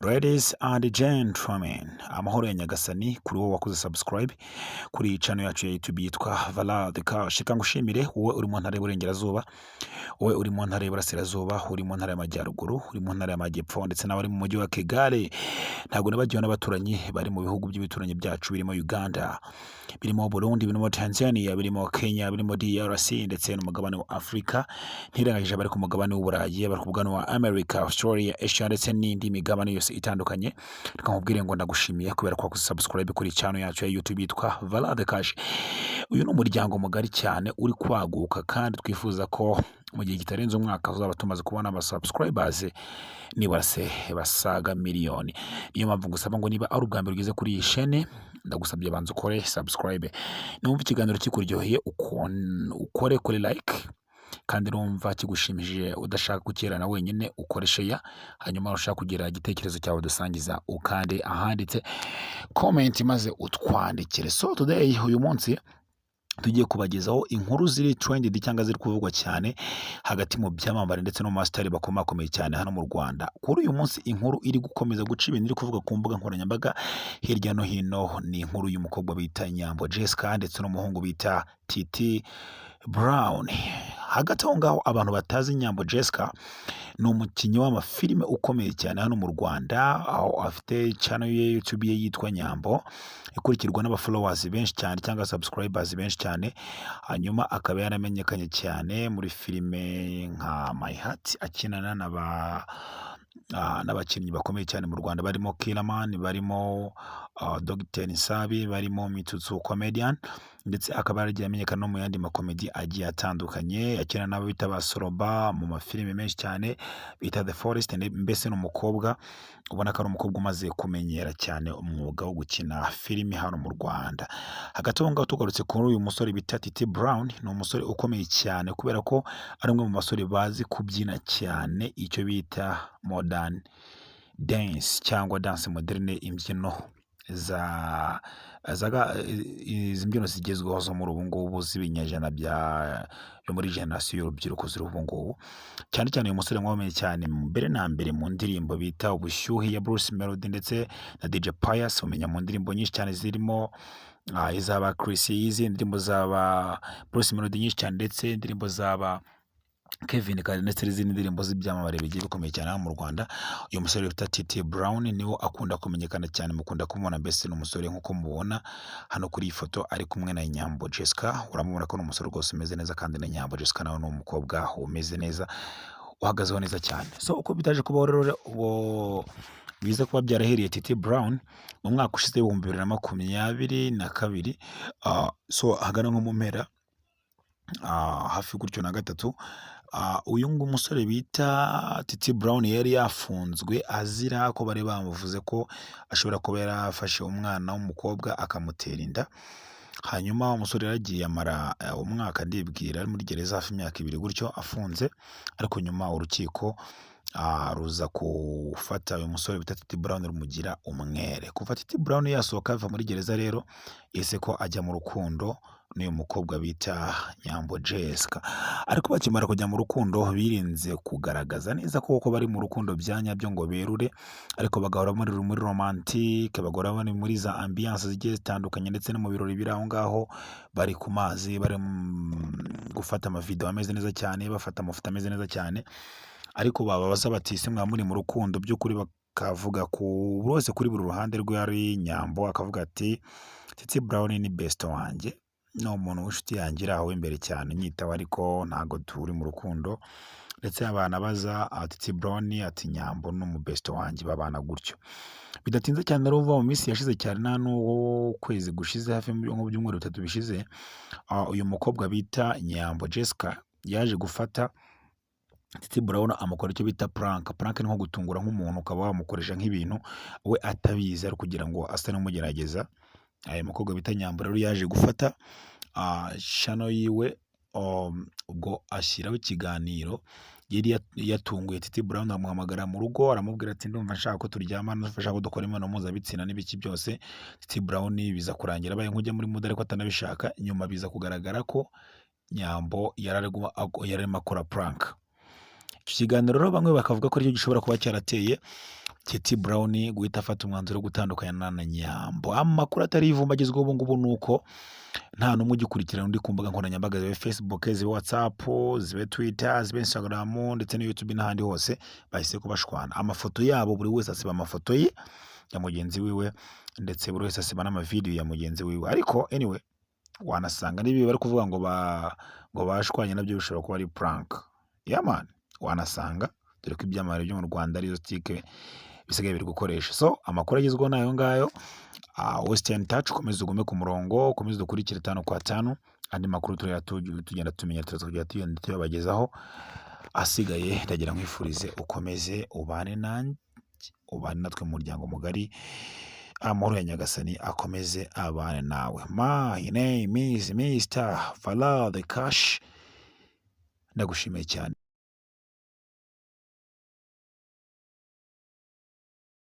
Ladies and gentlemen, amahoro ya Nyagasani kuri wowe wakoze subscribe kuri iyi channel yacu ya YouTube yitwa Valade Cash. Reka ngushimire wowe uri mu ntara y'Iburengerazuba, wowe uri mu ntara y'Iburasirazuba, uri mu ntara y'Amajyaruguru, uri mu ntara y'Amajyepfo ndetse n'abari mu mujyi wa Kigali. Ntabwo nibagiwe n'abaturanyi bari mu bihugu by'ibituranyi byacu birimo Uganda, birimo Burundi, birimo Tanzania, birimo Kenya, birimo DRC ndetse n'umugabane wa Afurika. Ntirengagije abari ku mugabane w'Uburayi, abari ku mugabane wa America, Australia, Asia ndetse n'indi migabane yose itandukanye. Reka nkubwire ngo ndagushimiye kubera ko wakoze subscribe kuri channel yacu ya YouTube yitwa Valade Cash. Uyu ni umuryango mugari cyane uri kwaguka, kandi twifuza ko mu gihe kitarenze umwaka tuzaba tumaze kubona aba subscribers nibura se basaga miliyoni. Niyo mpamvu ngusaba ngo niba ari ubwa mbere ugeze kuri iyi shene, ndagusabye banza ukore subscribe. Niwumva ikiganiro kikuryoheye, ukore kuri like, kandi numva kigushimishije udashaka kukerana wenyine, ukore share. Hanyuma ushaka kugira igitekerezo cyawe dusangiza, ukande ahanditse comment maze utwandikire. So today, uyu munsi tugiye kubagezaho inkuru ziri trended cyangwa ziri kuvugwa cyane hagati mu byamamare ndetse no mu masitari bakomakomeye cyane hano mu Rwanda. Kuri uyu munsi inkuru iri gukomeza guca ibintu, iri kuvuga ku mbuga nkoranyambaga hirya no hino, ni inkuru y'umukobwa bita Nyambo Jessica ndetse n'umuhungu bita Titi Brown. Hagati aho ngaho, abantu batazi Nyambo Jessica, ni umukinnyi w'amafilime ukomeye cyane hano mu Rwanda, aho afite channel ye YouTube ye yitwa Nyambo, ikurikirwa n'aba followers benshi cyane cyangwa subscribers benshi cyane. Hanyuma akaba yaramenyekanye cyane muri filime nka My Heart, akinana na ba n'abakinnyi bakomeye cyane mu Rwanda barimo Killaman, barimo Dr Nsabi, barimo Mitsutsu Comedian, ndetse akaba yaragiye amenyekana no mu yandi makomedi agiye atandukanye, akina n'abo bita ba Soroba mu mafilime menshi cyane bita The Forest. Mbese ni umukobwa ubona ko ari umukobwa umaze kumenyera cyane umwuga wo gukina filimi hano mu Rwanda. Hagati aho ngaho, tugarutse kuri uyu musore bita Titi Brown, ni umusore ukomeye cyane kubera ko ari umwe mu basore bazi kubyina cyane icyo bita modern dance cyangwa danse moderne, imbyino za izi mbyino zigezweho zo muri ubu ngubu z'ibinyejana bya yo muri generasiyo y'urubyiruko ziri ubu ngubu cyane cyane. Uyu musore mwamenye cyane mbere na mbere mu ndirimbo bita Ubushyuhe ya Bruce Melody ndetse na DJ Pius, umenya mu ndirimbo nyinshi cyane zirimo izaba Chris Easy, indirimbo zaba Bruce Melody nyinshi cyane, ndetse indirimbo zaba Kevin Kade, ndetse n'izindi ndirimbo z'ibyamamare bigiye bikomeye cyane hano mu Rwanda. Uyu musore bita Titi Brown niwo akunda kumenyekana cyane, mukunda kumubona. Mbese ni umusore nk'uko mubona hano kuri iyi foto ari kumwe na Nyambo Jessica, uramubona ko ni umusore rwose umeze neza, kandi na Nyambo Jessica nawe ni umukobwa umeze neza, uhagazeho neza cyane. So uko bitaje kubaho rero, uwo biza kuba byarahiriye Titi Brown mu mwaka ushize w'2022, so ahagana nko mu mpera hafi gutyo na gatatu, uyu nguyu umusore bita Titi Brown yari yafunzwe azira ko bari bamuvuze ko ashobora kuba yarafashe umwana w'umukobwa akamutera inda. Hanyuma umusore yaragiye amara umwaka, ndibwira ari muri gereza hafi imyaka 2 gutyo afunze, ariko nyuma urukiko ruza gufata uyu musore bita Titi Brown rumugira umwere. Kuva Titi Brown yasohoka ava muri gereza rero, ese ko ajya mu rukundo n'uyu mukobwa bita Nyambo Jessica. Ariko bakimara kujya mu rukundo, birinze kugaragaza neza ko koko bari mu rukundo bya nyabyo ngo berure, ariko bagahora muri romantique, bagahora bari muri za ambiance zigiye zitandukanye, ndetse no mu birori biri aho ngaho, bari ku mazi, bari gufata amavideo ameze neza cyane, bafata amafoto ameze neza cyane. Ariko bababaza bati: "Ese mwaba muri mu rukundo by'ukuri?" Bakavuga ku buri wese, kuri buri ruhande rwe, ari Nyambo akavuga ati: "Titi Brown ni best wanjye, ni umuntu w'inshuti yanjye iri aho w'imbere cyane unyitaho, ariko ntabwo turi mu rukundo." Ndetse abantu abaza Titi Brown ati: "Nyambo ni umu best wanjye," babana gutyo. Bidatinze cyane rero, uva mu minsi yashize cyane, nta n'ukwezi gushize, hafi nko byumweru 3 bishize, uyu mukobwa bita Nyambo Jessica yaje gufata Titi Brown amukora icyo bita prank. Prank ni nko gutungura nk'umuntu, ukaba wamukoresha nk'ibintu we atabizi, ari kugira ngo asa n'umugerageza. Uyu mukobwa bita Nyambo rero yaje gufata channel yiwe, ubwo ashyiraho ikiganiro yari yatunguye Titi Brown, amuhamagara mu rugo, aramubwira ati: "Ndumva nshaka ko turyamana, ndumva nshaka ko dukora imibonano mpuzabitsina," n'ibiki byose. Titi Brown biza kurangira abaye nk'ujya muri mood ariko atanabishaka. Nyuma biza kugaragara ko Nyambo yari arimo akora prank. Icyo kiganiro rero bamwe bakavuga ko aricyo gishobora kuba cyarateye Titi Brown guhita afata umwanzuro wo gutandukana na Nyambo. Amakuru atari ivumba agezweho ubu ngubu ni uko nta n'umwe ugikurikirana undi ku mbuga nkoranyambaga, zibe Facebook, zibe WhatsApp, zibe Twitter, zibe Instagram ndetse na YouTube n'ahandi hose, bahise kubashwana. Amafoto yabo, buri wese asiba amafoto ye ya mugenzi wiwe, ndetse buri wese asiba n'amavidewo ya mugenzi wiwe. Ariko anyway, wanasanga n'ibi bari kuvuga ngo bashwanye nabyo bishobora kuba ari prank. Yeah man, wanasanga, dore ko ibyamamare byo mu Rwanda arizo tike bisigaye biri gukoresha. So amakuru agezweho ni ayo ngayo. Western Touch, ukomeze ugume ku murongo, ukomeze dukurikire tano kwa tano. Andi makuru turaya tugenda tumenya, turaza kujya tugenda tuyabagezaho. Asigaye ndagira nkwifurize ukomeze ubane nanjye, ubane natwe mu muryango mugari. Amahoro ya Nyagasani akomeze abane nawe. My name is Mr. Falad Cash, ndagushimiye cyane.